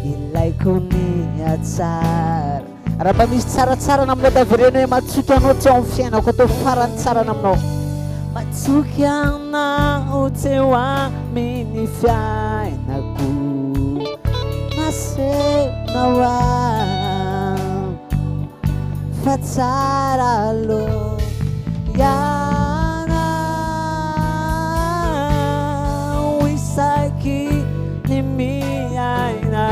Ilaiko ny hatsara. Raha mba misy tsaratsarana aminao dia avereno hoe matsoky anao teo amin'ny fiainako atao farany tsarana aminao. Matsoky anao teo amin'ny fiainako. Nasehonao ahy fa tsara loatra ianao isaky ny miaina.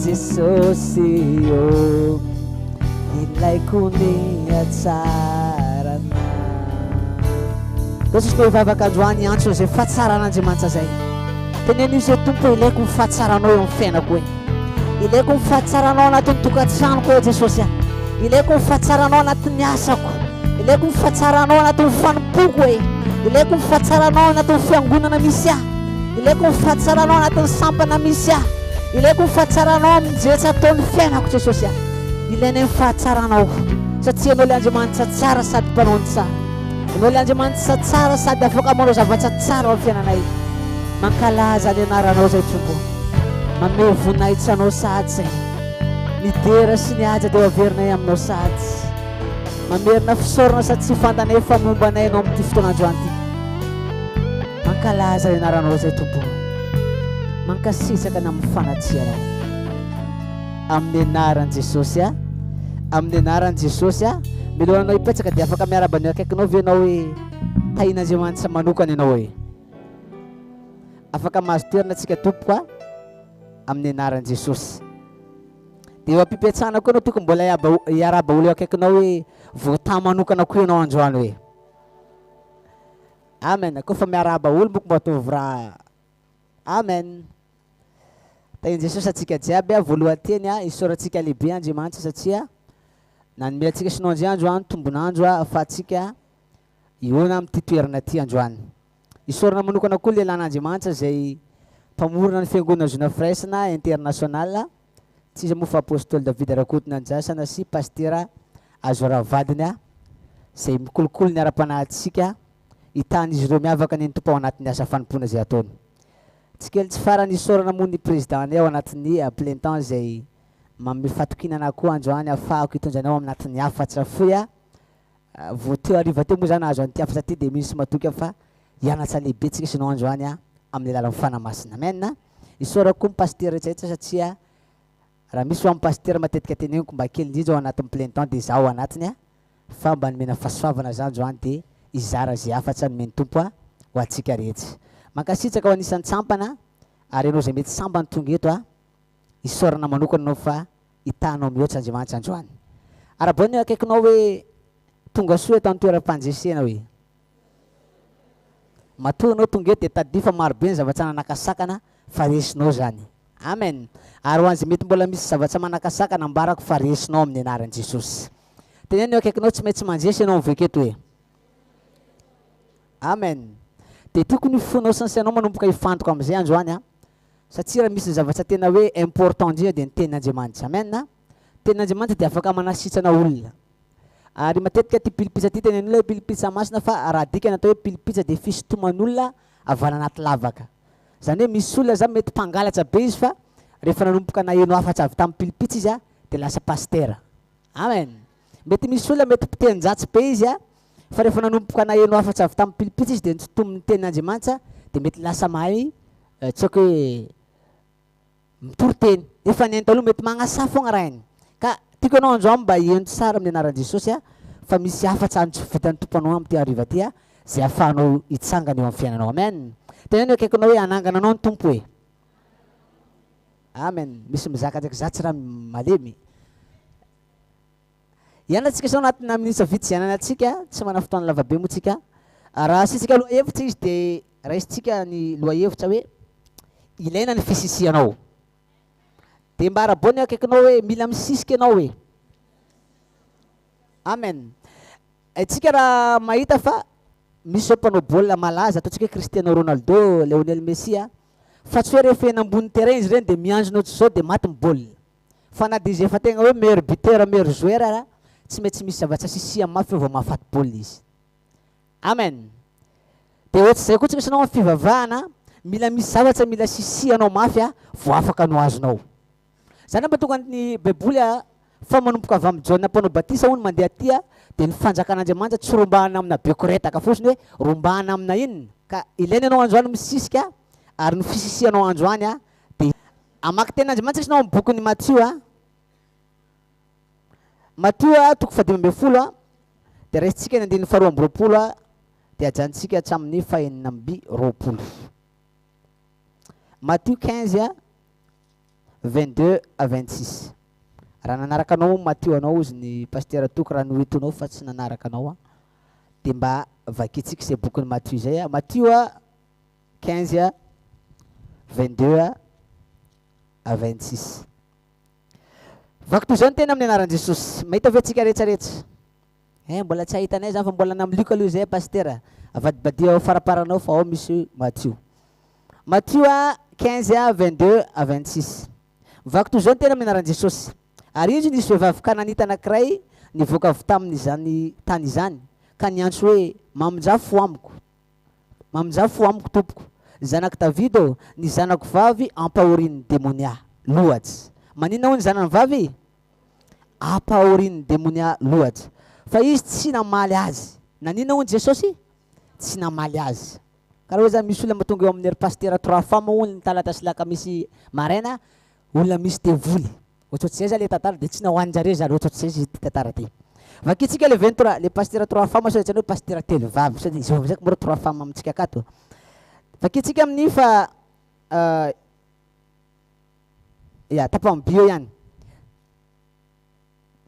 Jesosy ô, ilaiko ny hatsaranao. Jesosy mba hivavaka androany hiantso an'izay fahatsaran'Andriamanitra izay. Teneno izy hoe Tompo ilaiko ny fahatsaranao eo amin'ny fiainako hoe. Ilaiko ny fahatsaranao anatin'ny tokantranoko hoe Jesosy a. Ilaiko ny fahatsaranao anatin'ny asako. Ilaiko ny fahatsaranao anatin'ny fanompoako hoe. Ilaiko ny fahatsaranao anatin'ny fiangonana misy ahy. Ilaiko ny fahatsaranao anatin'ny sampana misy ahy. Ilaiko ny fahatsaranao amin'ny jetra ataon'ny fiainako Jesosy a. Ilainay ny fahatsaranao satria ianao ilay Andriamanitra tsara sady mpanao ny tsara. Ianao ilay Andriamanitra tsara sady afaka manao zavatra tsara ao amin'ny fiainanay. Mankalaza ny anaranao izay Tompo. Mamehy voninahitra anao sahady izay. Ny dera sy ny haja dia ho averinay aminao sahady. Mamerina fisaorana satria fantanay fa momba anay ianao amin'ity fotoana androany ity. Mankalaza ny anaranao izay Tompo. Mankasitraka ny amin'ny fanatrehanao. Amin'ny anaran'i Jesosy a. Amin'ny anaran'i Jesosy a. Milohanao hipetraka dia afaka miarahaba ny akaikinao ve ianao hoe tahin'Andriamanitra manokana ianao hoe. Afaka mahazo toerana antsika tompoko a. Amin'ny anaran'i Jesosy. Dia eo am-pipetrahana koa ianao tokony mbola hiarahaba olona eo akaikinao hoe voatahy manokana koa ianao androany hoe. Amen. Koa fa miarahaba olo moko mba ataovy raha. Amen. Tahin'i Jesosy antsika jiaby a. Voalohan-teny a, isaorantsika lehibe Andriamanitra satria nanome antsika sy nao androany tombon'andro ahafahantsika hihaona amin'ity toerana ity androany. Isaorana manokana koa lehilahin'Andriamanitra izay mpamorona ny Fiangonana Zona Firaisana International, tsy iza moa fa Apostoly David Rakotonanjasana sy Pasitera Azora vadiny izay mikolokolo ny ara-panahintsika, hitahan'izy ireo miavaka ny Tompo ao anatin'ny asa fanompoana izay ataony. Tsy kely tsy farany isaorana moa ny Président-nay ao anatin'ny plein temps izay manome fatokiana anah koa androany ahafahako hitondra anao anatin'ny hafatra fohy. Vao teo hariva teo moa za nahazo an'ity hafatra ity dia mino sy matoky aho fa hianatra lehibe tsika sy ianao androany amin'ny alalan'ny Fanahy Masina. Amen. Isaorako koa ny pasitera rehetra rehetra satria raha misy ho an'ny pasitera matetika teneniko mba kely indrindra ao anatin'ny plein temps dia izaho ao anatiny fa mba nomena fahasoavana za androany dia hizara izay hafatra nomen'ny Tompo ho antsika rehetra. Mankasitraka ho anisan'ny tsampana ary ianao izay mety sambany tonga eto isaorana manokana ianao fa hitahanao mihoatra Andriamanitra androany. Arahabao ny eo akaikinao hoe tonga soa eto an-toeram-pandresena hoe. Matoa ianao tonga eto dia tadidio fa maro be ny zavatra nanakasakana fa resinao izany. Amen. Ary ho an'izay mety mbola misy zavatra manakasakana ambarako fa resinao amin'ny anaran'i Jesosy. Teneno ny eo akaikinao tsy maintsy mandresy ianao mivoaka eto hoe. Amen. Dia tiako ny fonao sy ny sainao manomboka hifantoka amin'izay androany an. Satria raha misy ny zavatra tena hoe important indrindra dia ny tenin'Andriamanitra. Amen a! Tenin'Andriamanitra dia afaka manasitrana olona. Ary matetika ity pilipitsa ity tenenin'olona hoe pilipitsa masina fa raha adika ny atao hoe pilipitsa dia fisintoman'olona avy any anaty lavaka. Izany hoe misy olona izany mety mpangalatra be izy fa rehefa nanomboka naheno hafatra avy tamin'ny pilipitsa izy dia lasa pasitera. Amen! Mety misy olona mety mpiteny-dratsy be izy fa rehefa nanomboka naheno hafatra avy tamin'ny pilipitsa izy dia notsotomin'ny tenin'Andriamanitra dia mety lasa mahay Tsy haiko hoe mitory teny nefa ny taloha mety magnasaha fogna raha igny ka tiako anao androany mba hihaino tsara amin'ny anaran'i Jesosy a fa misy hafa tsara tsy vitan'ny Tompo anao amin'ity hariva ty a zay ahafahanao hitsangana eo amin'ny fiainanao amen teneno eo akaikinao hoe hanangana anao ny Tompo e amen misy mizaka ndraiky za tsy raha malemy Hiainantsika izao anatina minitra vitsy izay ananantsika, tsy manana fotoana lava be moa tsika. Raha asiantsika lohahevitra izy dia raisintsika ny lohahevitra hoe ilaina ny fisisihanao. Dia mba arahabao ny akaikinao hoe mila misisika ianao hoe. Amen. Isika raha mahita fa misy izao mpanao baolina malaza ataontsika hoe Cristiano Ronaldo, Lionel Messi, fa tsy hoe rehefa eny ambony terrain izy ireny dia mianjona ohatr'izao dia maty ny baolina. Fa na dia izay efa tegna hoe meilleur buteur, meilleur joueur ara, tsy maintsy misy zavatra sisihany mafy eo vao mahafaty baolina izy. Amen. Dia ohatr'izay koa tsy misy anao amin'ny fivavahana, Mila misy zavatra mila sisihanao mafy a vao afaka no azonao. Zany mahatonga ny baiboly a fa manomboka avy amin'i Jaona mpanao batisa hono mandeha aty a dia ny fanjakan'Andriamanitra tsy rombahana amina bekoretaka fotsiny hoe rombahana amina inona? Ka ilaina ianao androany misisika ary ny fisisihanao androany a dia hamaky tenin'Andriamanitra isika ao amin'ny bokin'i Matio a Matio a toko faha-15 a dia raisintsika ny andininy faha-22 a dia ajanontsika hatramin'ny faha-26. Matio 15 a 22 à 26. Raha nanaraka anao moa Matio anao hozy ny Pasitera Toky raha noentinao fa tsy nanaraka anao an, dia mba vakintsika izay bokin'i Matio izay a. Matio a 15 a 22 à 26. Vaky toy izao ny teny amin'ny anaran'i Jesosy. Mahita ve tsika rehetra rehetra? Eh, mbola tsy ahita anay zany fa mbola namilioka aloha izay Pasitera. Avadibadio ao faraparana ao fa ao misy Matio. Matio a 15 a 22 à 26. Mivaky toy izao ny teny amin'ny anaran'i Jesosy. Ary indro nisy vehivavy kananita anankiray nivoaka avy tamin'izany tany izany, ka niantso hoe, Mamonjà fo amiko, mamonjà fo amiko, Tompoko, zanak'i Davida ô, ny zanako vavy ampahorian'ny demonia loatra. Maninona hoy ny zanany vavy? Ampahorian'ny demonia loatra. Fa izy tsy namaly azy. Naninona hoy Jesosy? Tsy namaly azy. Karaha hoe zany misy olona mahatonga eo amin'ny ry pasitera trois femmes hono ny talata sy lakamisy maraina, olona misy devoly. Ohatsohatr'izay zany le tantara dia tsy nahoanin-jareo zany ohatsohatr'izay izy ity tantara ity. Vakintsika le 23, le pasitera trois femmes sao dia tsy hoe pasitera telo vavy, sao dia izao amizay ko mora trois femmes amintsika akato. Vakintsika amin'ny fa ya tapaham by eo ihany.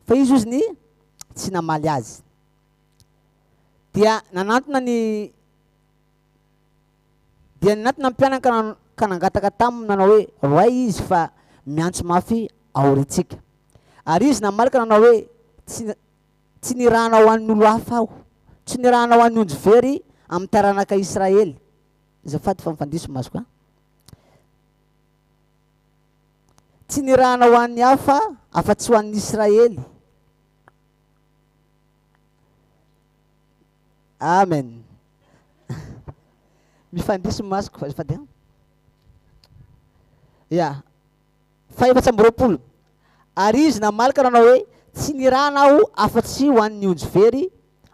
Fa izy ozy ny tsy namaly azy. Dia nanantona ny Dia nanatona ny mpianany ka ka nangataka taminy nanao hoe, Roahy izy fa miantso mafy aoriantsika. Ary izy namaly ka nanao hoe, Tsy tsy nirahana ho an'ny olo hafa aho, tsy nirahana ho an'ny ondry very amin'ny taranaka Israely. Azafady fa mifandiso masoko a. Tsy nirahana ho an'ny hafa afa-tsy ho an'ny Israely. Amen. Mifandiso ny masoko azafady an. Ya. Faha-24. Ary izy namaly ka nanao hoe, Tsy nirahana aho afa-tsy ho an'ny ondry very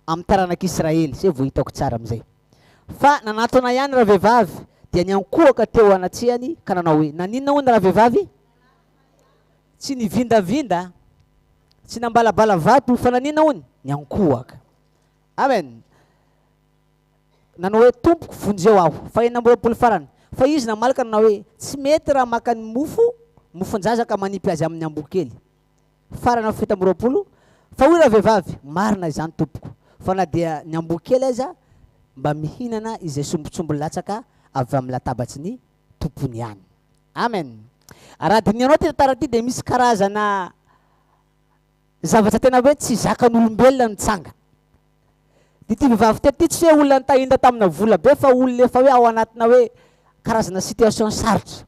amin'ny taranak'Israely. Izay vao hitako tsara amin'izay. Fa nanatona ihany ravehivavy, dia niankohoka teo anatrehany ka nanao hoe, Naninona hono ravehivavy? Tsy nivindavinda, tsy nambalabala vato, fa naninona hono? Niankohoka. Amen. Nanao hoe, Tompoko, vonjeo aho. Faha-26 farany. Fa izy namaly ka nanao hoe, Tsy mety raha maka ny mofo, mofon-jaza ka manipy azy amin'ny amboa kely. Farany amin'ny 27. Fa hoy ravehivavy, Marina izany, tompoko, fa na dia ny amboa kely aza mba mihinana izay sombintsombiny latsaka avy amin'ny latabatry ny tompony ihany. Amen. Raha dinihanao ity tantara ity dia misy karazana zavatra tena hoe tsy zakan'olombelona nitranga. Ity vehivavy teto ity tsy hoe olona nitahinda tamina vola be fa olona efa hoe ao anatina hoe karazana situation sarotra.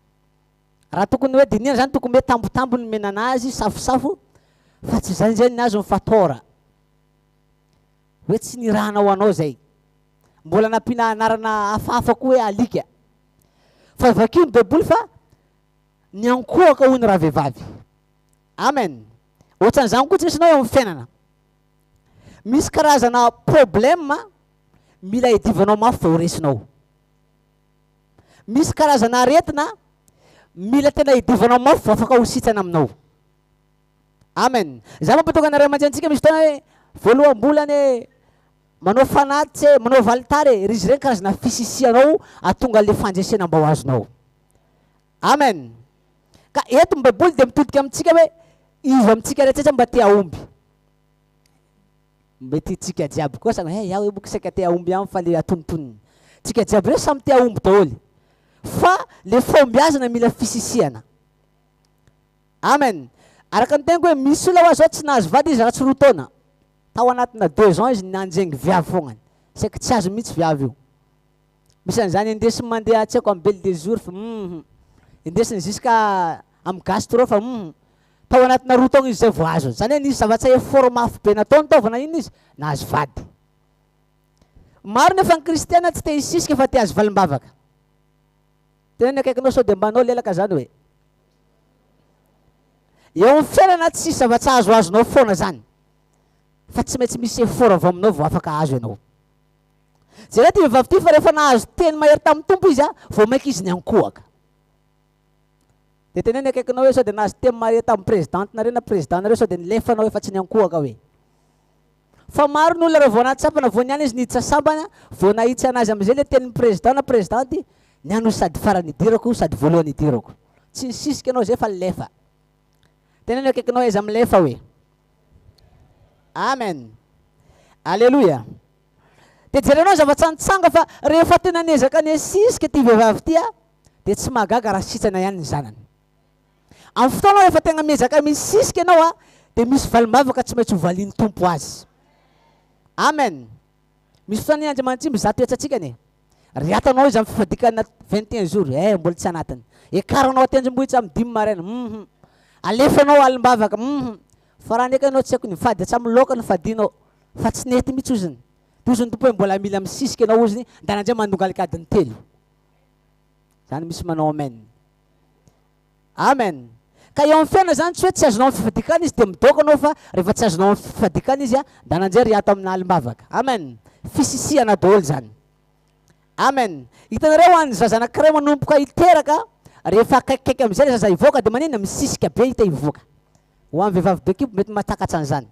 Raha tokony hoe dinihana zany tokony hoe tambotambo ny menana azy, safosafo, fa tsy izay zay ny azy ny fatora. Hoe tsy nirahana ho anao zay. Mbola nampiana anarana hafahafa koa hoe alika. Fa vakio ny baiboly fa niankohoka hono ravehivavy. Amen. Ohatran'izany koa tsy misy anao eo amin'ny fiainana. Misy karazana problème mila idivanao mafy vao ho resinao. Misy karazana aretina mila tena idivanao mafy vao afaka ho sitrana aminao. Amen. Izany mampatonga ny ray aman-drenintsika misy fotoana hoe voaloham-bolana e, manao fanatitra e, manao valitara e, ry izy ireny karazana fisisihanao ahatonga an'ilay fandresena mba ho azonao. Amen. Ka eto ny baiboly dia mitodika amintsika hoe iza amintsika rehetra mba te hahomby. Mety tsika jiaby koa samy hey iaho moko saika te hahomby ihany fa le atonontonony. Tsika jiaby reo samy te hahomby daholo. Fa le fahombiazana mila fisisihana. Amen. Araka ny teniko hoe misy olona hoa zao tsy nahazo vady izy raha tsy roa taona. Tao anatina deux ans izy nanjengy viavy fognany. Saika tsy azony mihitsy viavy io. Misy an'izany indesiny mandeha tsy haiko amin'ny belle de jour fa hum indesiny jusqu'à amin'ny gastro fa hum tao anatina roa taogna izy zay vao azony. Zany hoe nisy zavatsa effort mafy be nataony tao vao naninona izy? Nahazo vady. Maro nefa ny kristiana tsy te hisisika fa te hahazo valim-bavaka. Teneno ny akaikinao sao dia mba anao lelaka zany hoe. Eo amin'ny fiainana tsisy zava-tsy azoazonao foana zany. Fa tsy maintsy misy effort avy aminao vao afaka azo ianao. Jereo ity vehivavy ity fa rehefa nahazo teny mahery tamin'ny Tompo izy vao mainka izy niankohoka. Dia teneno ny akaikinao hoe sao dia nahazo teny mahery tamin'ny présidente-nareo na président-nareo sao dia nilefanao efa tsy niankohoka hoe. Fa maro ny olona raha vao nahatsapa na vao niala izy niditra sambany vao nahitsy anazy amin'izay ilay tenin'ny président na présidente, ny ahy no sady farany idirako sady voalohany idirako. Tsy nisisika ianao izay fa nilefa. Teneno ny akaikinao aiza milefa hoe. Amen. Aleloia. Dia jerenao ny zavatra nitranga fa rehefa tena niezaka nisisika ity vehivavy ity dia tsy mahagaga raha sitrana ihany ny zanany. Amin'ny fotoana rehefa tena miezaka misisika ianao dia misy valim-bavaka tsy maintsy ho valian'ny Tompo azy. Amen. Misy fotoana anie Andriamanitra mizaha toetra antsika anie. Riatanao izy amin'ny fifadikanana 21 jours, eh mbola tsy anatiny. Ekaranao an-tendrombohitra amin'ny dimy maraina, hum. Alefanao alim-bavaka, hum. Fa raha neka ianao tsy haiko nivady hatramin'ny laoka no fadianao fa tsy nety mihitsy ozony. Dia ozony Tompo hoe mbola mila misisika ianao ozony, ndana ndray mandongalika adiny telo. Zany misy manao amen. Amen. Ka eo amin'ny fiainana zany tsy hoe tsy azonao amin'ny fifadikana izy dia midoka anao fa rehefa tsy azonao amin'ny fifadikana izy ndana ndray ry ato amina alim-bavaka. Amen. Fisisihana daholo zany. Amen. Hitanareo ho an'ny zaza anankiray manomboka hiteraka rehefa akaikikaiky amin'izay ilay zaza hivoaka dia maninona? Misisika be hita hivoaka. Ho an'ny vehivavy be kibo mety mahatakatra an'izany.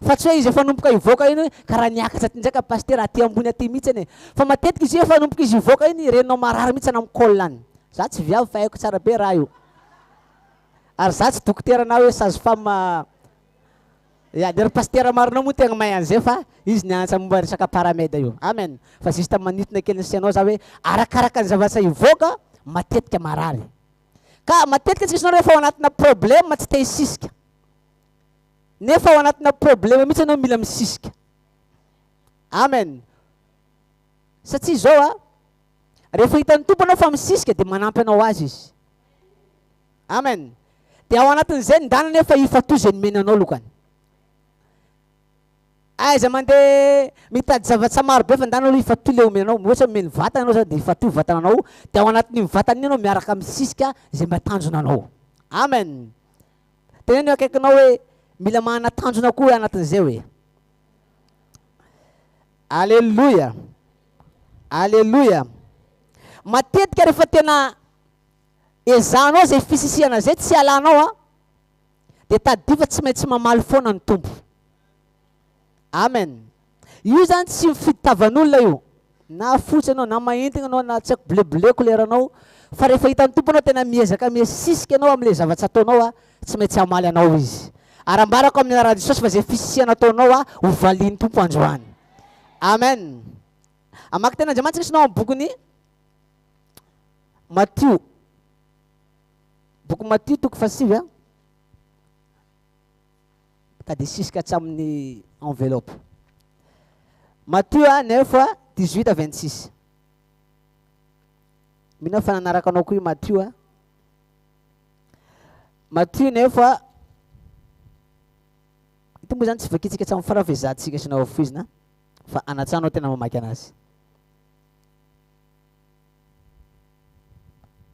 Fa tsy hoe izy efa nomboka hivoaka iny hoe karaha niakatra aty indray ka pasitera aty ambony aty mihitsy anie. Fa matetika izy io efa nomboka izy hivoaka iny reninao marary mihitsy any amin'ny col any. Za tsy viavy fa haiko tsara be raha io. Ary za tsy dokotera na hoe sage femme ya, le ry pasitera marinao moa tegna mahay an'izay fa izy nianatra momba resaka paramed io. Amen. Fa juste manintona kely ny sainao za hoe arakaraka ny zavatra hivoaka matetika marary. Ka matetika tsisy anao rehefa ao anatina problème tsy te hisisika. Nefa ao anatina problème mihitsy ianao mila misisika. Amen. Satria izao a, rehefa hitan'ny Tompo anao fa misisika dia manampy anao azy izy. Amen. Dia ao anatin'izay ndana nefa ifatoa izay nomeny anao lokany. Aiza mandeha mitady zavatra maro be fa ndana aloha ifatoa le omeny anao. Ohatra omeny vatana anao zany dia ifatoa vatana anao dia ao anatin'iny vatana iny ianao miaraka misisika izay mba tanjona anao. Amen. Teneno eo akaikinao hoe mila manana tanjona koa anatin'izay hoe. Aleloia. Aleloia. Matetika rehefa tena ezahanao izay fisisihana izay tsy ialanao a, dia tadidio fa tsy maintsy mamaly foana ny Tompo. Amen. Io zany tsy mifidy tavan'olona io. Na fotsy ianao, na mainty ianao, na tsy haiko bleu bleu couleur anao, fa rehefa hitan'ny Tompo anao tena miezaka misisika ianao amin'ilay zavatra ataonao a, tsy maintsy hamaly anao Izy. Ary ambarako amin'ny anaran'i Jesosy fa izay fisisihana ataonao a, ho valian'ny Tompo androany. Amen. Hamaky tenin'Andriamanitra isika ao amin'ny bokin'i Matio. Boky Matio toko fahasivy a. Ka dia sisika hatramin'ny enveloppe. Matio a, 9 a, 18 à 26. Mino aho fa nanaraka anao koa i Matio a. Matio 9 a. Ity moa zany tsy vakintsika hatramin'ny farany fa ezahantsika sy nao foizina fa anatsanao tena mamaky anazy.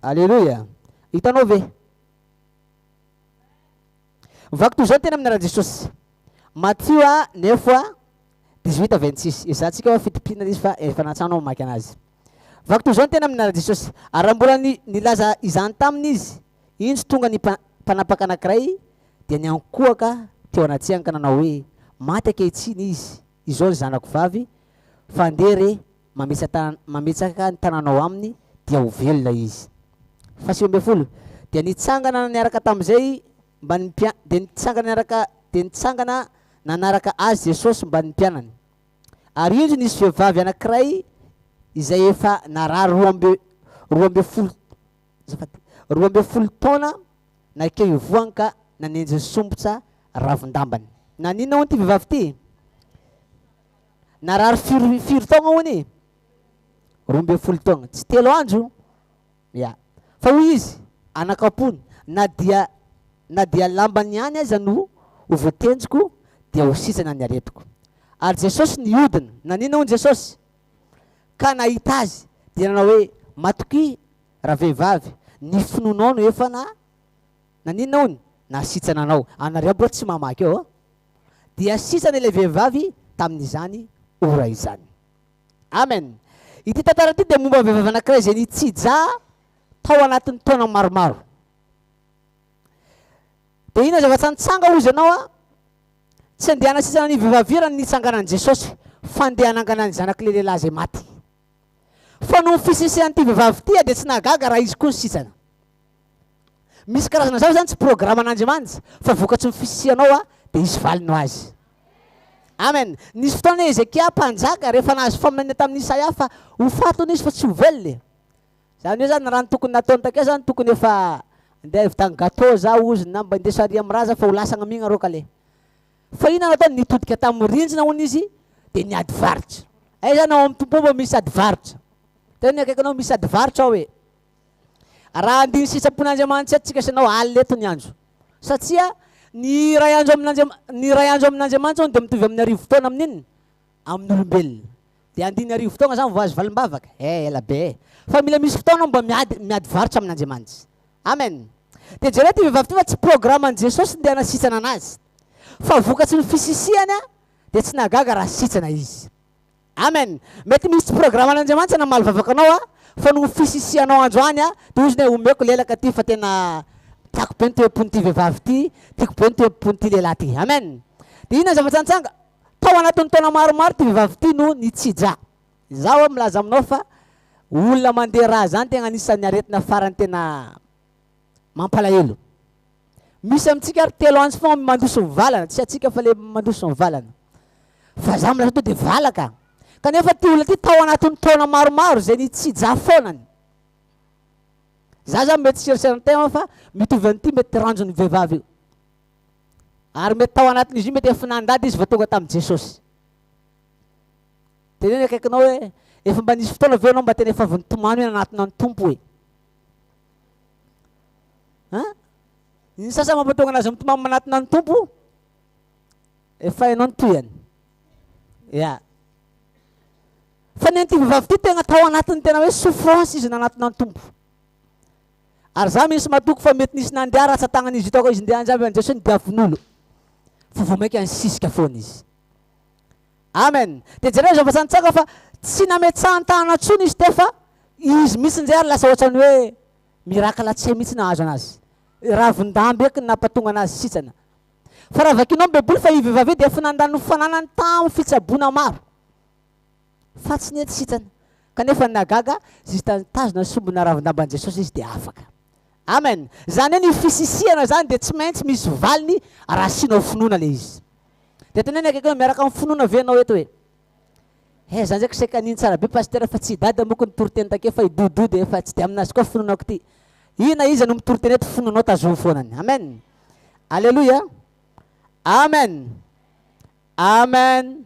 Alléluia. Hitanao ve? Mivaky toy izao ny teny amin'ny anaran'i Jesosy. Matio a, 9 a, 18 à 26. Ezahantsika hoa fitopiana izy fa efa natsanao mamaky anazy. Vaky toy izao ny teny amin'ny anaran'i Jesosy. Ary raha mbola ni, nilaza izany taminy izy, indro tonga ny mpa, mpanapaka anankiray, dia niankohoka teo anatrehany ka nanao hoe, Maty ankehitriny izy, izao ny zanako vavy, fa andeha re, mametsa-tana, mametsaka ny tananao aminy, dia ho velona izy. Faha-19. Dia nitsangana niaraka tamin'izay mba ny mpia, dia nitsangana niaraka, dia nitsangana nanaraka azy Jesosy mba ny mpianany. Ary indro nisy vehivavy anankiray izay efa narary 12, azafady, 12 taona nankeo ivohany ka nanenjy ny sombotsa ravin-dambany. Naninona hono ity vehivavy ity? Narary firy, firy taogna hono i? 12 taogna. Tsy telo andro. Ya. Fa hoy izy, anakampony, na dia, na dia lambany ihany aza no ho voatendriko, dia ho sitrana ny aretiko. Ary Jesosy nihodina. Naninona hono Jesosy? Ka nahita azy, dia nanao hoe, Matokia. Ravehivavy, ny finoanao no efa na, naninona hono? Nasitrana anao. Anareo aby tsy mamaky eo an! Dia sitrana ilay vehivavy tamin'izany ora izany. Amen! Ity tantara ity dia momba vehivavy anankiray izay nitsija tao anatin'ny taona maromaro. Dia inona zavatra nitranga hozy ianao an? Tsy andeha hanasitrana ny vehivavy ira ny nitsanganan'i Jesosy, fa andeha hanangana ny zanak'ilay lehilahy izay maty. Fa noho ny fisesehan'ity vehivavy ity dia tsy nahagaga raha izy koa no sitrana. Misy karazana zavatra izany tsy programan'Andriamanitra fa vokatry ny fisianao dia hisy valiny ho azy. Amen. Nisy fotoana Hezekia mpanjaka rehefa nahazo faminaniana tamin'i Isaia fa ho faty hono izy fa tsy ho velona e. Zany hoe zany raha ny tokony nataony takeo zany tokony efa andeha hividiano gateau za ozy na mba indeso ary am raza fa ho lasagna migna rô kale. Fa inona nataony nitodika tamin'ny rindrina hono izy dia niady varotra. Aiza zany ao amin'ny Tompo ao mba misy ady varotra. Tena ny akaikinao misy ady varotra ao e. Raha handiny sitrapon'Andriamanitra eto tsika sy ianao alina eto ny andro. Satria ny iray andro amin'Andriam- ny iray andro amin'Andriamanitra hono dia mitovy amin'ny arivotaona amin'inona? Amin'olombelona. Dia handiny arivotaona zany vao azo valim-bavaka? Eh, ela be eh. Fa mila misy fotoana mba miady miady varotra amin'Andriamanitra. Amen. Dia jereo ity vehivavy ity fa tsy programan'i Jesosy ny hanasitrana anazy. Fa vokatry ny fisisihany dia tsy nahagaga raha sitrana izy. Amen. Mety misy tsy programan'Andriamanitra namaly vavaka anao a, fa noho ny fisisihanao androany a, dia hozy ny hoe omeko lelaka ty fa tena tiako be ny toe-pon'ity vehivavy ity, tiako be ny toe-pon'ity lehilahy ity. Amen. Dia inona ny zavatra nitranga? Tao anatin'ny taona maromaro ity vehivavy ity no nitsija. Izaho aho milaza aminao fa olona mandeha rà izany tegna anisan'ny aretina farany tena mampalahelo. Misy amintsika ary telo andro foagna mandroso mivalana, tsy antsika fa le mandroso mivalana. Fa za milaza to de valaka. Kanefa ty olona ty tao anatin'ny taona maromaro zay nitsija foanany. Za zany mety serasera tegna fa mitovy an'ity mety ranjon'ny vehivavy io. Ary mety tao anatin'izy io mety efa nandady izy vao tonga tamin'i Jesosy. Teneno akaikinao hoe efa mba nisy fotoana ve ianao mba tena efa avy nitomany hoe nanatona ny Tompo e? Hein? Ny sasany mampatonga anazy mitomany manatona ny Tompo, efa hainao ny tohiny. Ya. Fa ny an'ity vehivavy ity tena tao anatin'ny tena hoe souffrance izy nanatona ny Tompo. Ary za misy matoky fa mety nisy nandeha ratsan-tagnan'izy io tao ka izy ndeha hanjavy an'i Jesosy nidiavin'olo. Fa vao mainka nisisika foana izy. Amen. Dia jereo zavatra nitranga fa tsy nametsahan-tanana intsony izy teo fa izy mihitsy indray ary lasa ohatran'ny hoe miracle tsy hay mihitsy nahazo anazy. Ravin-damby eky ny nampatonga anazy sitrana. Fa raha vakianao ny baiboly fa io vehivavy io dia efa nandany ny fananany tamin'ny fitsaboana maro. Fa tsy nety sitrana. Kanefa ny nahagaga, juste nitazona ny sombina ravin-damban'i Jesosy izy dia afaka. Amen. Izany hoe ny fisisihana izany dia tsy maintsy misy valiny raha asianao finoana ilay izy. Dia teneno akaiky hoe miaraka amin'ny finoana ve ianao eto e? He, za ndraiky saika nino tsara be pasitera fa tsy i dada moko nitory teny take fa i Doudou dia efa tsy dia aminazy koa finoanako ity. I na iza no mitory teny eto finoanao tazomy foanany. Amen. Alléluia. Amen. Amen.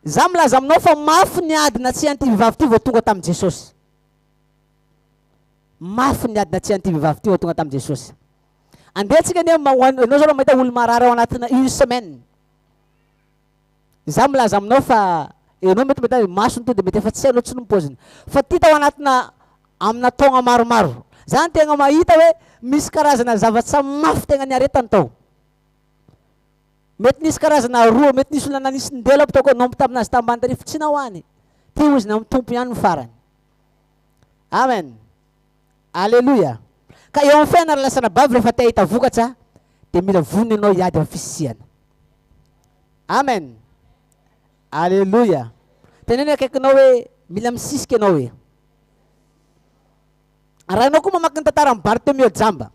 Za milaza aminao fa mafy ny ady natsehan'ity vehivavy ity vao tonga tamin'i Jesosy. Mafy ny ady natsehan'ity vehivavy ity vao tonga tamin'i Jesosy. Andeha tsika anie ianao zao raha mahita olo marary ao anatina une semaine. Izaho milaza aminao fa ianao mety mahita hoe masony to dia mety efa tsy hainao tsony ny paoziny. Fa ty tao anatina amina taogna maromaro. Zany tegna mahita hoe misy karazana zavatra mafy tegna niaretany tao. Mety nisy karazana roa, mety nisy olona nanisy ndelo aby tao koa naomby taminazy tambany tary fa tsy nahoany. Ty ozy ny amin'ny Tompo ihany no farany. Amen. Aleloia! Ka eo amin'ny fiainana ry lahy sy anabavy rehefa te hahita vokatra dia mila vonona ianao hiady amin'ny fisisihana. Amen! Aleloia! Teneno akaikinao hoe mila misisika ianao e. Raha ianao koa mamaky ny tantaran'i Bartimeo jamba.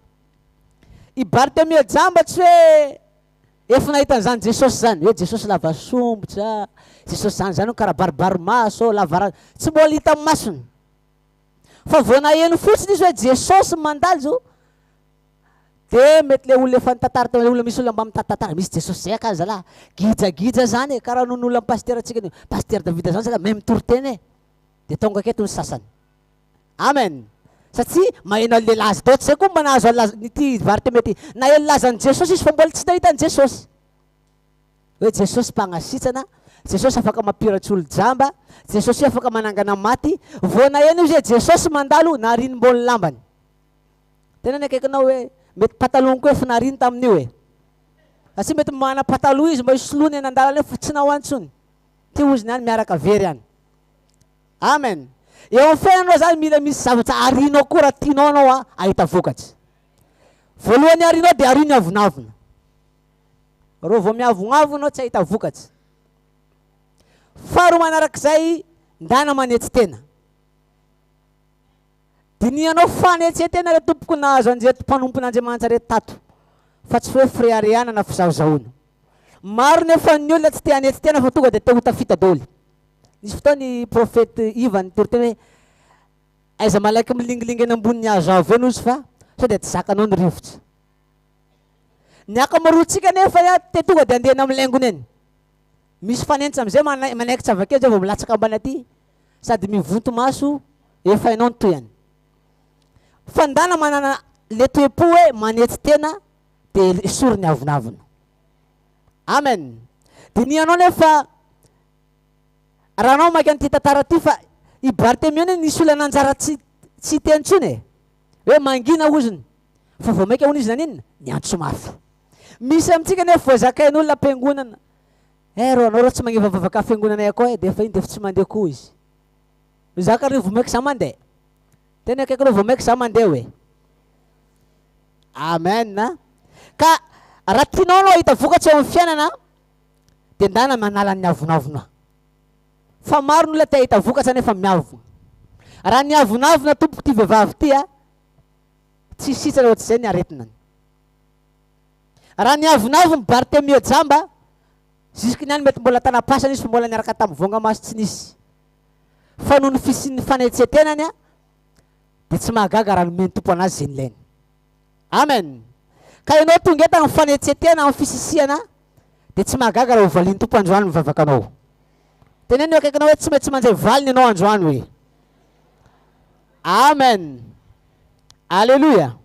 I Bartimeo jamba tsy hoe efa nahita an'izany Jesosy izany, hoe Jesosy lava sombitra, Jesosy izany izany karaha baribary maso, lava ra, tsy mbola hita amin'ny masony. Fa vao naheno fotsiny izy hoe Jesosy mandalo zao, dia mety le olona efa nitantara teo, le olona misy olona mba mitantara, misy Jesosy zay akany zalahy, gijagija zany e, karaha noho ny olona pasitera-tsika ny, pasitera Davida zany zalahy, mahay mitory teny e, dia tonga aketo ny sasany. Amen. Satria maheno an'le laza, dia ohatr'izay koa mba nahazo an'laza, ity Bartimeo ity, naheno lazan'i Jesosy izy fa mbola tsy nahita an'i Jesosy. Hoe Jesosy mpanasitrana, Jesosy afaka mampiratsy olo jamba, Jesosy afaka manangana maty, vao naheno izy hoe Jesosy mandalo, nariny mbôly lambany. Tena ny akaikinao hoe mety pataloha koa efa nariny tamin'io e. Satria mety mana pataloha izy mba hisoloany eny an-dalana eo fa tsy nao intsony. Ty ozony any miaraka very any. Amen. Eo amin'ny fiainanao zany mila misy zavatra arinao koa raha tianao anao a ahita vokatra. Voalohany arinao dia ario ny avonavona. Reo vao miavognavona anao tsy ahita vokatra. Faharoa manarak'izay ndana manetsy tena. Dinihanao fanetsen-tena re tompoko nahazo an'ireto mpanompon'Andriamanitra reto tato fa tsy hoe fireharehana na fizahozahoana. Maro nefa ny olona tsy te hanetry tena fa tonga dia te ho tafita daholo. Nisy fotoana i Prophète Iva nitory teny hoe aiza malaky milingilingy eny ambonin'ny hazo avo eny ozy fa sao dia tsy zakanao ny rivotra. Ny ankamaroantsika nefa ya te tonga dia andeha eny amin'ny laingony eny. Misy fanenitra amin'izay manaikitra avy akeo zay vao milatsaka ambany aty sady mivonto maso efa hainao ny tohiny. Fa ndana manana le toe-po hoe manetry tena de esory ny avonavona. Amen. Dinihanao nefa raha anao mamaky an'ity tantara ity fa i Barthélemy anie nisy olona nanjara tsy tsy hiteny intsony e. Hoe mangina ozony. Fa vao maika hono izy naninona? Niantso mafy. Misy amintsika nefa voazakain'olona am-piangonana. Eh rô anao rô tsy magneva mivavaka fiangonanay akao eh, de efa iny de efa tsy mandeha koa izy. Mizaka ry vao maika za mandeha. Tena akaiky rô vao maika za mandeha hoe. Amen. Ka raha tianao anao hahita vokatra eo amin'ny fiainana de ndana manala ny avonavona. Fa maro ny olona te hahita vokatra nefa miavona. Raha niavonavona tompoko ty vehivavy ty a, tsy sitrana ohatr'izay ny aretinany. Raha niavonavona Bartemio jamba, jusque ny any mety mbola tana-pasana izy fa mbola niaraka tamin'ny voangamaso tsy nisy. Fa noho ny fisian'ny fanetsen-tenany dia tsy mahagaga raha nomen'ny Tompo anazy izay nilainy. Amen. Ka ianao tonga eto amin'ny fanetsen-tena, amin'ny fisisihana, dia tsy mahagaga raha ho valian'ny Tompo androany ny vavakanao. Teneno eo akaikinao hoe tsy maintsy mandray valiny ianao androany hoe. Amen. Aleloia.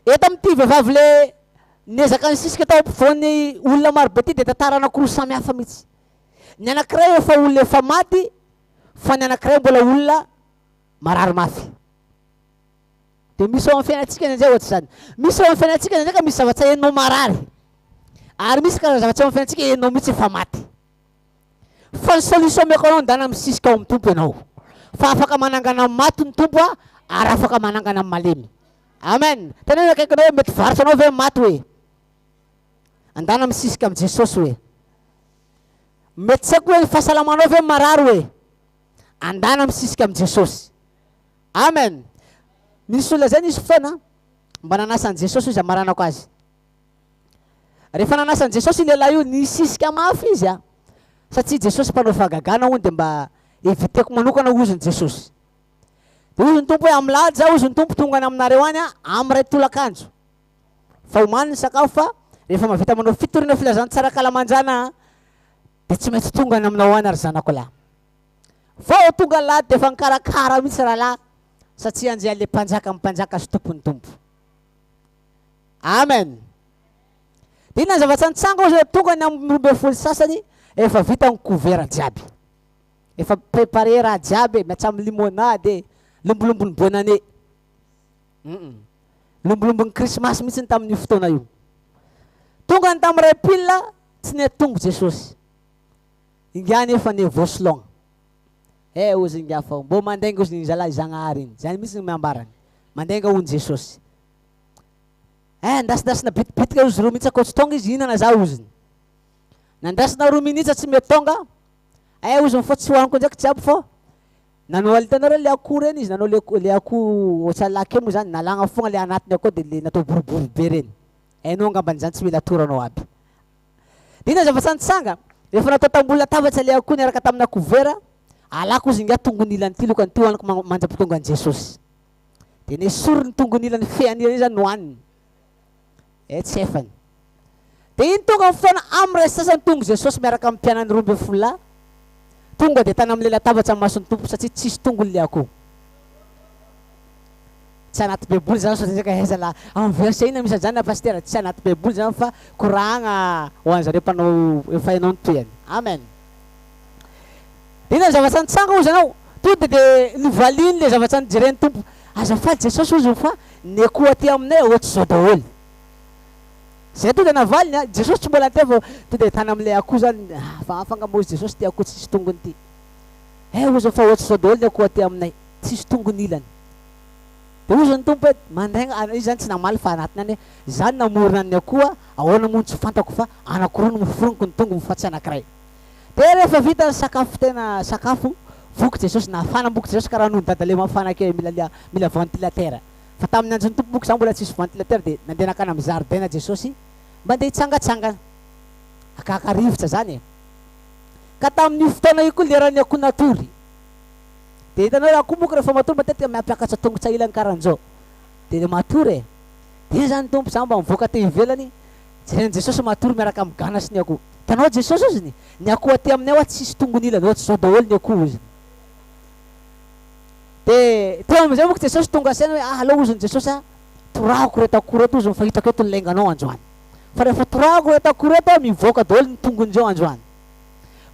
Eto amin'ity vehivavy le niezaka nisisika tao ampovoan'ny olona marobe ity dia tantara anankiroa samy hafa mihitsy. Ny anankiray efa olona efa maty fa ny anankiray mbola olona marary mafy. Dia misy ao amin'ny fiainantsika indraindray ohatr'izany. Misy ao amin'ny fiainantsika indraindray ka misy zavatra henonao marary. Ary misy karazana zavatra ao amin'ny fiainantsika henonao mihitsy efa maty. Fa ny solution omeko anao ndana misisika ao amin'ny Tompo ianao. Fa afaka manangana ny maty ny Tompo a, ary afaka manangana ny malemy. Amen. Teneno akaikinao hoe mety varotra anao ve ny maty hoe? Andana misisika amin'i Jesosy hoe. Mety tsy haiko hoe ny fahasalamanao ve marary hoe? Andana misisika amin'i Jesosy. Amen. Nisy olona zay nisy fotoana mba nanasa an'i Jesosy izy hamaranako azy. Rehefa nanasa an'i Jesosy io lehilahy io, nisisika mafy izy a. Satria Jesosy mpanao fahagagana hono dia mba eviteko manokana hozy ny Jesosy. Dia hozy ny Tompo hoe amin'ny lahady zaho hozy ny Tompo tonga any aminareo any amin'ny iray tolakandro. Fa omany ny sakafo fa rehefa mahavita manao fitoriana filazantsara kalamanjana dia tsy maintsy tonga any aminao any ary zanako lahy. Vao tonga lahady dia efa nikarakara mihitsy rahalahy satria anjeha le mpanjaka amin'ny mpanjaka sy tompon'ny tompo. Amen. Dia inona ny zavatra nitranga hozy hoe tonga ny amin'ny 12 sasany efa vita ny couvert jiaby. Efa préparé raha jiaby e, miatsamy limonade e, lombolombon'ny bonne année. Lombolombon'ny krismasy mihitsy ny tamin'io fotoana io. Tonga ny tamin'ny iray pile tsy nety tonga Jesosy. Ingahy nefa ne voasologna. Eh hozy ingahy fa mbô mandainga hozy ny zalahy Zagnahary iny. Zany mihitsy no ambarany. Mandainga hono Jesosy. Eh andasindasinà bitibitika hozy roa minitra koa tsy tonga izy hihinana za hoziny. Nandrasina roa minitra tsy mety tonga. Eh hoziny fô tsy hohaniko ndraiky jiaby fô nanao hitanareo le akoho reny izy nanao le le akoho ohatran'ny laqué moa zany nalagna fogna le anatiny akao de le natao boribory be reny. Hainao angambany zany tsy mila atoro anao aby. Dia inona ny zavatra nitranga? Rehefa natao tambony latabatra ilay akoho niaraka tamina kovera, alako hozy ingahy tongony ilany ity lokany ity hohaniko mandra-pitonga an'i Jesosy. Dia nesoriny ny tongony ilany feany ilany izany nohaniny. Eh, tsy efany. Dia iny tonga ny fotoana amin'ny iray sasany tonga Jesosy miaraka amin'ny mpianany 12 lahy. Tonga dia tany amin'ilay latabatra ny mason'ny Tompo satria tsisy tongony ilay akoho. Tsy anaty baiboly zany sao dia ka aiza la amin'ny verset inona misy an'izany ra pasitera? Tsy anaty baiboly zany fa koragna ho an'zareo mpanao efa hainao ny tohiny. Amen. Dia inona ny zavatra nitranga hozy ianao? Tonga dia novaliany ilay zavatra nojeren'ny Tompo. Azafady Jesosy hozy fa ny akoho aty aminay ohatr'izao daholo. Zay tonga dia navaliny a! Jesosy tsy mbola niteny fa tonga dia tany amin'ilay akoho zany, hafahafa angamba hozy Jesosy ity akoho tsisy tongony ity. He hozy fa ohatr'izao daholo ny akoho aty aminay, tsisy tongony ilany. Dia hozy ny Tompo hoe, mandainga, izy zany tsy namaly fa anatiny any hoe, izaho no namorona ny akoho, ahoana moa no tsy fantako fa anakiroa no noforoniko ny tongony fa tsy anakiray. Dia rehefa vita ny sakafo tena sakafo, voky Jesosy, nafana moky Jesosy karaha noho ny dadale mafana kely mila mila ventilateur. Fa tamin'ny andron'ny Tompo moa za mbola tsisy ventilateur dia nandeha nankany amin'ny zaridaina Jesosy mba andeha hitsangatsangana, hakahaka rivotra zany e. Ka tamin'io fotoana io koa leran'ny akoho natory. Dia hitanao hoe akoho moa rehefa matory matetika miampiakatra tongotra ilany karan'izao. Dia le matory e. Dia zany Tompo za mba mivoaka aty ivelany, jeren'i Jesosy matory miaraka amin'ny gana sy ny akoho. Hitanao Jesosy ozony, ny akoho aty aminay hoa tsisy tongony ilany, ohatr'izao daholo ny akoho ozony. Dia teo amin'izay manko Jesosy tonga saina hoe ah aleo ozony Jesosy ah, torahako ireto akoho ireto ozony fa hitako eto ny lainganao androany. Fa rehefa torahako ireto akoho ireto ah, mivoaka daholo ny tongony-dreo androany.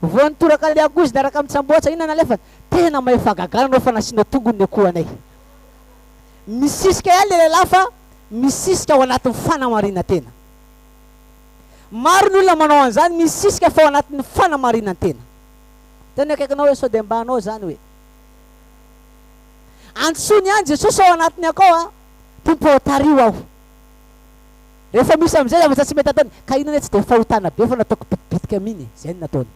Vao nitoraka ilay akoho izy niaraka mitsamboatsa, inona nalefany? Tena mahay fahagagana anao fa nasiana tongony ny akohonay. Misisika ihany ilay lehilahy fa misisika ao anatin'ny fanamarinan-tena. Maro ny olona manao an'izany, misisika fa ao anatin'ny fanamarinan-tena. Tena akaikinao hoe sao dia mba anao izany hoe. Antsoiny ihany Jesosy ao anatiny akao a, Tompo ô tariho aho. Rehefa misy amin'izay zavatra tsy mety ataony, ka iny anie tsy dia fahotana be fa nataoko bitibitika mihiny e, izay no nataony.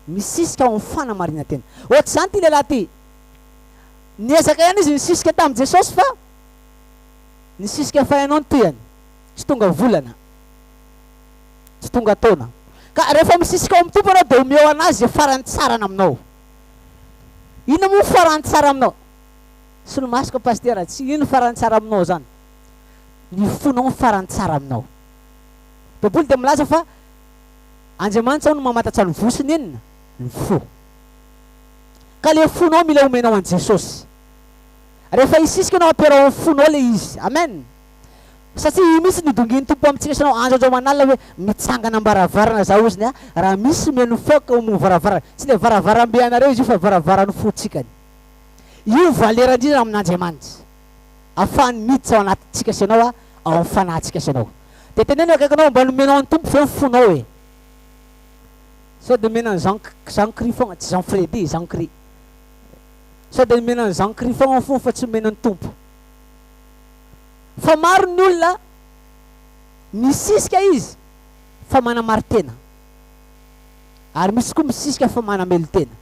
Misisika ao amin'ny fanamarinan-tena. Ohatr'izany ity lehilahy ity. Niezaka ihany izy nisisika tamin'i Jesosy fa nisisika fa ianao ny tohiny. Tsy tonga volana. Tsy tonga taona. Ka rehefa misisika ao amin'ny Tompo ianao dia omeo an'Azy izay farany tsara aminao. Inona moa ny farany tsara aminao? Solomasoko Pasitera, tsy ino farany tsara aminao zany. Ny fonao no farany tsara aminao. Baiboly dia milaza fa Andriamanitra hono mamantatra ny voa sy ny inona? Ny fo. Ka le fonao mila omenao an'i Jesosy. Rehefa hisisika ianao ampiarao amin'ny fonao le izy. Amen. Satria io mihitsy no dongin'ny Tompo amintsika sy anao andro andro aman'alina hoe mitsangana am-baravarana zaho ozony a, raha misy mihaino feo ka homono varavarana. Tsy ilay varavarambe anareo izy io fa varavaran'ny fontsikany. Io valera indrindra amin'Andriamanitra. Afahany miditra ao anatintsika sy anao a, ao amin'ny fanahintsika sy anao. Dia teneno eo akaikinao mba nomenao an'ny Tompo ve ny fonao e? Sao dia nomena an'i Jean Jean Cri foagna, tsy Jean Fredy, Jean Cri. Sao dia nomena an'i Jean Cri foagna ny fony fa tsy nomena ny Tompo. Fa maro ny olona misisika izy fa manamari-tena. Ary misy koa misisika fa manamelo-tena.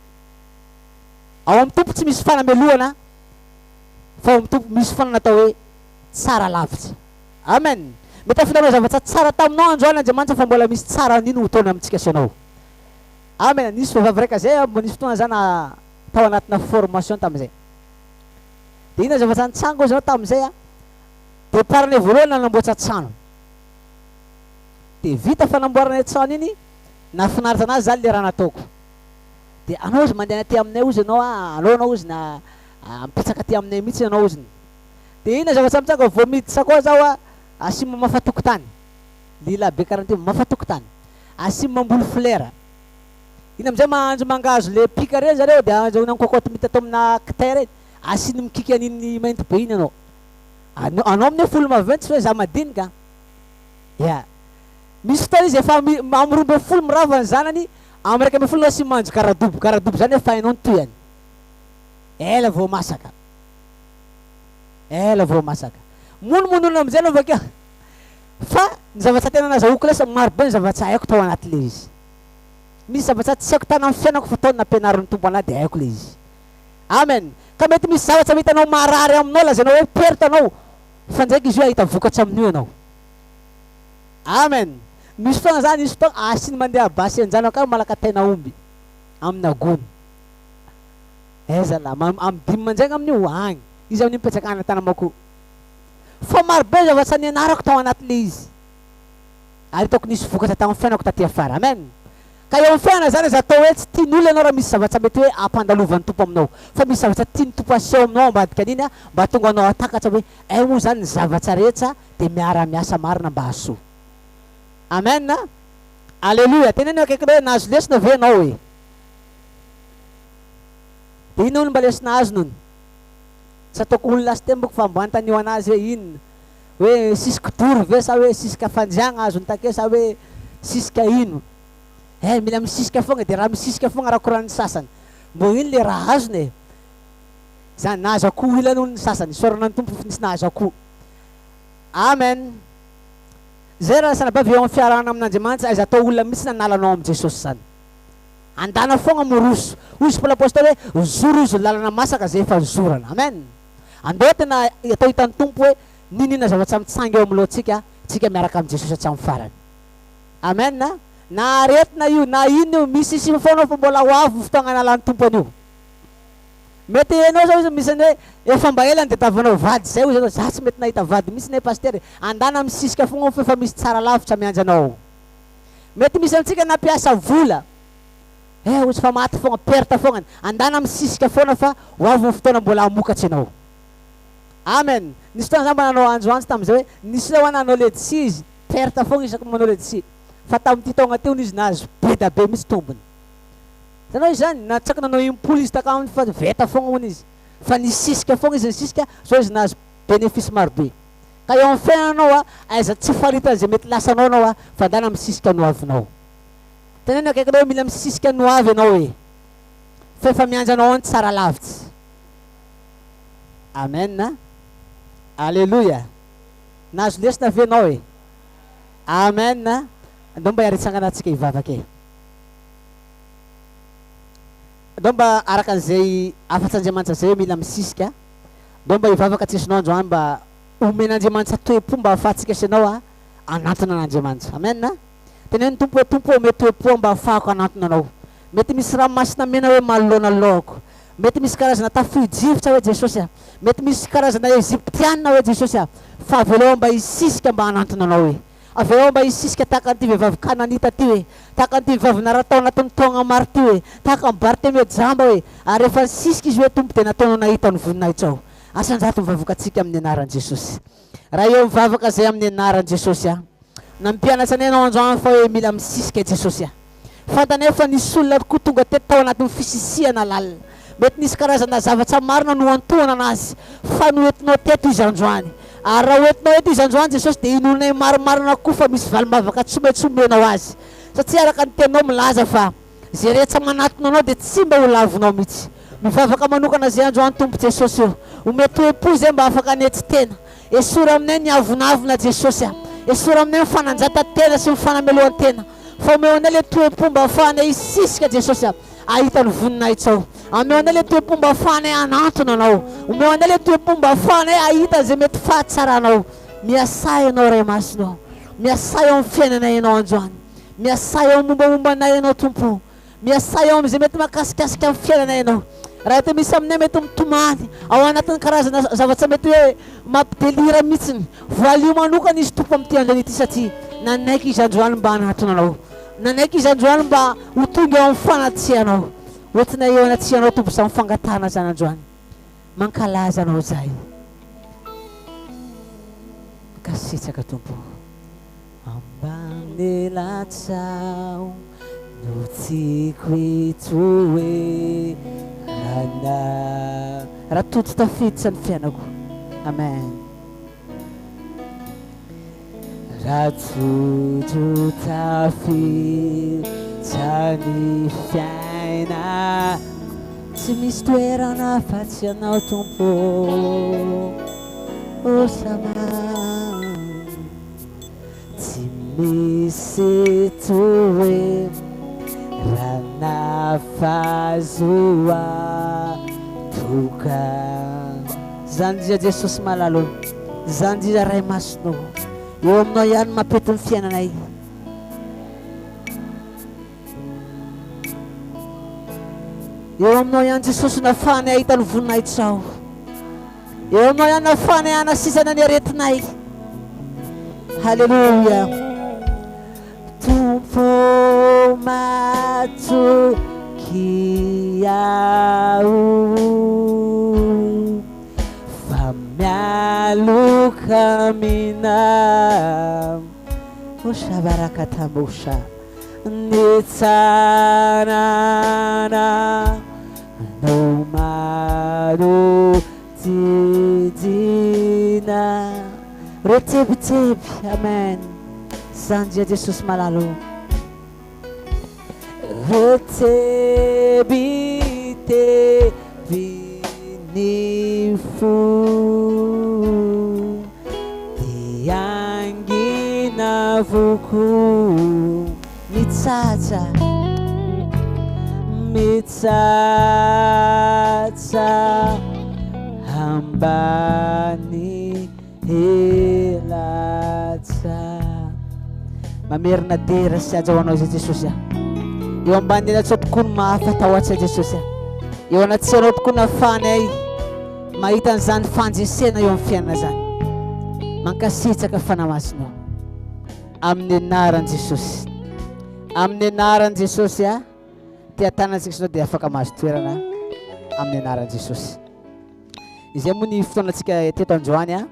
Ao amin'ny Tompo tsy misy fanamelohana fa ao amin'ny Tompo misy foana ny atao hoe tsara lavitra. Amen. Mety efa nanao zavatra tsara taminao androany Andriamanitra fa mbola misy tsara an'ino ho taona amintsika sy ianao. Amen. Nisy vehivavy raika zay, nisy fotoana za na tao anatina formation tamin'izay. Dia inona zavatra nitranga hozy ianao tamin'izay a? Départ-nay voalohany nanamboatra trano. Dia vita fanamboarana trano iny, nahafinaritra anazy zany le raha nataoko. Dia anao hozy mandeha aty aminay hozy ianao a, aleo anao hozy na mipetraka aty aminay mihitsy ianao hoziny. Dia inona zavatra mitranga vao miditra koa zaho a, asimo mamafa tokotany. Lehilahy be karaha an'ity mamafa tokotany. Asimo mamboly flera. Iny amizay mahandro mangahazo le pika reny zareo dia azahoana ny cocotte minute atao amina kitay reny, asiany mikiky an'iny mainty be iny anao. Anao amin'io folo maventy tsy hoe za madinika an. Ya. Misy fotoana izy efa amy 12 mirava ny zanany, amy 11 anao asiany mahandro garadobo, garadobo zany efa hainao ny tohiny. Ela vao masaka. Ela vao masaka. Monomonona amizay anao bakeo. Fa ny zavatra tena nazahoako lasa maro be ny zavatra haiko tao anaty le izy. Misy zavatra tsy haiko tany amin'ny fiainako fa tao no nampianarin'ny Tompo anah dia haiko ilay izy. Amen. Ka mety misy zavatra mety hitanao marary aminao lazainao hoe perte anao fa ndraiky izy io hahita vokatra amin'io ianao. Amen. Misy fotoana za nisy fotoana asiny mandeha basy an-janako aho malaka tain'aomby amina gony. Aiza lah, amin'ny dimy mandraigna amin'io agny. Izy amin'io mipetraka any Antanamakoa. Fa maro be zavatra nianarako tao anatin'ilay izy. Ary hitako nisy vokatra tamin'ny fiainako taty afara. Amen. Ka eo amin'ny fiainana izany aza atao hoe tsy tian'olona ianao raha misy zavatra mety hoe ampandalovan'ny Tompo aminao. Fa misy zavatra tian'ny Tompo aseho aminao ambadika an'iny mba hahatonga anao hahatakatra hoe hay moa izany ny zavatra rehetra dia miara-miasa marina mba hahasoa. Amen. Aleloia. Teneno eo akaikinao hoe nahazo lesona ve ianao e? Dia inona hono mba lesona azony hono? Tsy ataoko olona last time fa mba anontanio anazy hoe inona? Hoe sisy kidoro ve sa hoe sisika fanjiagna azony take sa hoe sisika ino? Eh mila misisika foagna de raha misisika foagna raha koranin'ny sasany. Mbô ino le raha azony e? Zany nahazo akoho ilany hono ny sasany. Isaorana ny Tompo fa nisy nahazo akoho. Amen. Zay raha sanabavy eo amin'ny fiarahana amin'Andriamanitra aiza atao olona mihitsy nanala anao amin'i Jesosy zany. Andana foagna miroso. Hoy izy Paoly Apostoly hoe zoro izy lalana masaka zay efa nizorana. Amen. Andao tena atao hitan'ny Tompo hoe n'inon'inona zavatra mitsangy eo amlohantsika, tsika miaraka amin'i Jesosy hatramin'ny farany. Amen. Na aretina io na inona io, misy foana fa mbola ho avy ny fotoagna hanalan'ny Tompo an'io. Mety enao zao izy misy ny hoe efa mba ela nitadiavanao vady zay hozy enao, za tsy mety nahita vady mihitsy ne pasitera e, andana misisika fogna fa efa misy tsara lavitra miandry anao. Mety misy amintsika nampiasa vola, eh hozy fa maty fogna, perte fognany, andana misisika foana fa ho avy ny fotoana mbola hamokatra enao. Amen! Nisy fotoana za mba nanao anjoanjo tamizay hoe nisy olona hoa nanao ledsi izy, perte fogna isaky ny manao ledsi, fa tamin'ity taogna ty hono izy nahazo be da be mihitsy tombony. Hitanao izany? Na tsaky nanao impolo izy takao fa veta foagna hono izy. Fa nisisika foagna izy nisisika, zao izy nahazo bénéfice maro be. Ka eo amin'ny fiainana anao a, aiza tsy faritana izay mety lasanao anao a, fa ndana misisika ny hoavinao. Teneno akaikinao hoe mila misisika ny hoavy ianao e. Fa efa miandry anao ao ny tsara lavitsy. Amen a. Aleloia. Nahazo lesona ve ianao e? Amen a. Andao mba hiara-hitsangana antsika hivavaka e. Ndao mba araka an'izay hafatr'Andriamanitra izay hoe mila misisika, ndao mba hivavaka tsisy nao androany mba homen'Andriamanitra toe-po mba ahafahantsika sy ianao hanantona an'Andriamanitra. Amen. Teneno ny Tompo hoe, Tompo ô, omeo toe-po aho mba ahafahako hanantona Anao. Mety misy ranomasina mena hoe manoloana ny lohako. Mety misy karazana tafio-drivotra hoe Jesosy a. Mety misy karazana Egyptiana hoe Jesosy a. Fa avelao aho mba hisisika mba hanantona Anao e. Avy eo mba hisisika tahaka an'ity vehivavy Kananita ity hoe, tahaka an'ity vehivavy narary tao anatin'ny taogna maro ity hoe, tahaka an'i Bartemeo jamba hoe, ary rehefa nisisika izy hoe, Tompo dia nataonao nahita ny voninahitrao. Asandrato ny vavokantsika amin'ny anaran'i Jesosy. Raha eo mivavaka izay amin'ny anaran'i Jesosy aho. Nampianatra anay ianao androany fa hoe mila misisika i Jesosy aho. Fantanay fa nisy olona koa tonga teto tao anatin'ny fisisihana lalina. Mety nisy karazana zavatra marina nohantohana anazy, fa noentinao teto izy androany. Ary raha hoentinao eto izy androany Jesosy dia inoanay marimarina koa fa misy valim-bavaka tsy maintsy omenao azy. Satria araka ny teninao milaza fa izay rehetra manatona anao dia tsy mba ho lavinao mihitsy. Mivavaka manokana izay androany Tompo Jesosy o. Omeo toe-po izay mba afaka hanetry tena. Esory aminay ny avonavona Jesosy a. Esory aminay ny fanandratan-tena sy ny fanamelohan-tena. Fa omeo anay le toe-po mba ahafahanay hisisika Jesosy a, hahita ny voninahitrao. Ameo anay le toe-po mba ahafahanay hanantona Anao. Omeo anay le toe-po mba ahafahanay hahita izay mety fahatsaranao. Miasà Ianao Ray Masina ô. Miasà eo amin'ny fiainanay Ianao androany. Miasà eo amin'ny mombamomba anay Ianao Tompo ô. Miasà eo amin'izay mety mahakasikasika ny fiainanay Ianao. Raha eto misy aminay mety mitomany ao anatin'ny karazana zavatra mety hoe mampidelira mihitsiny, voalio manokana izy Tompo amin'ity androany ity satria nanaiky izy androany mba hanatona Anao. Nanaiky izy androany mba ho tonga eo amin'ny fanatrehanao. Hoentinay eo anatrehanao Tompo izany fangatahana izany androany. Mankalaza Anao izahay. Mankasitraka Tompo. Ambany elatrao no tiako hitoerana. Raha tojo tafiditra ny fiainako. Amen. Raha tojo tafiditra ny fiaina. Tsy misy toerana afa-tsy Ianao Tompo ô Sama. Tsy misy toerana fahazoa toka. Zany indrindra Jesosy malala ô, zany indrindra Ray Masina ô, eo aminao ihany mampety ny fiainanay. Eo aminao ihany Jesosy no ahafahanay hahita ny voninahitrao. Eo aminao ihany no ahafahanay hanasisana ny aretinay. Haleloia. Tompo matoky aho fa mialoka aminao. Oshabarakatambosha. Ny tsarana No maro jijina Reo tebiteby Amen Zany dia Jesosy malala o Reo tebiteby ny fo Dia hangina avokoa Mitsatsa Mitsatsa ambany elatsa. Mamerina dera sy haja ho anao izay Jesosy a. Eo ambany elatsao tokoa no mahafatahotra Jesosy a. Eo anatrehanao tokoa no ahafahanay mahita an'izany fandresena eo amin'ny fiainana izany. Mankasitraka Fanahy Masina. Amin'ny anaran'i Jesosy. Amin'ny anaran'i Jesosy a. Tia tanana tsika sinao dia afaka mahazo toerana amin'ny anaran'i Jesosy. Izay moa ny fotoanantsika teto androany a.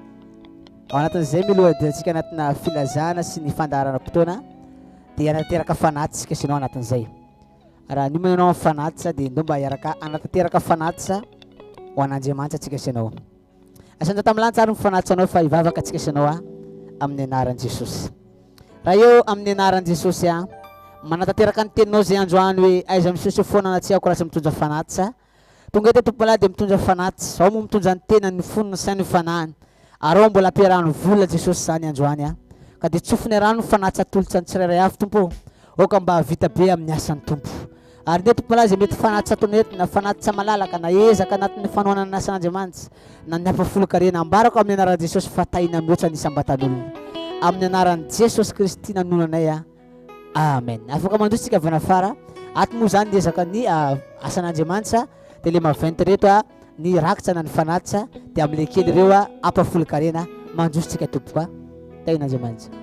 Ao anatin'izay mialoha hidirantsika anatina filazana sy ny fandaharanam-potoana dia hanatanteraka fanatitra isika sinao anatin'izay. Raha niomana ianao amin'ny fanatitra dia ndao mba hiaraka hanatanteraka fanatitra ho an'Andriamanitra tsika sy ianao. Asandrato tamin'ny lanitra ary ny fanatitra anao fa hivavaka antsika sy ianao a amin'ny anaran'i Jesosy. Raha eo amin'ny anaran'i Jesosy a, manatanteraka ny teninao izay androany hoe aiza misehoseho foana na tsy aho raha tsy mitondra fanatitra. Tonga eto tompolahy dia mitondra fanatitra. Ao moa mitondra ny tenany, ny fony, ny sainy, ny fanahiny. Ary ao mbola ampiarahany vola Jesosy izany androany a. Ka dia tsofiny rano ny fanatitra atolotra ny tsirairay avy Tompo ô. Aoka mba hahavita be amin'ny asan'ny Tompo. Ary ny eto tompolahy izay mety fanatitra ataonay eto na fanatitra malalaka na ezaka anatin'ny fanohanana ny asan'Andriamanitra na ny hampafolon-karena ambarako amin'ny anaran'i Jesosy fa tahina mihoatra ny isam-batan'olona. Amin'ny anaran'i Jesosy Kristy nanonanay a. Amen. Afaka mandroso tsika avy any afara. Ato moa izany ny ezaka ny asan'Andriamanitra dia le maventy reto a ny rakitra na ny fanatitra dia amin'le kely ireo a ampafolon-karena mandroso tsika tompoko a. Tahin'Andriamanitra.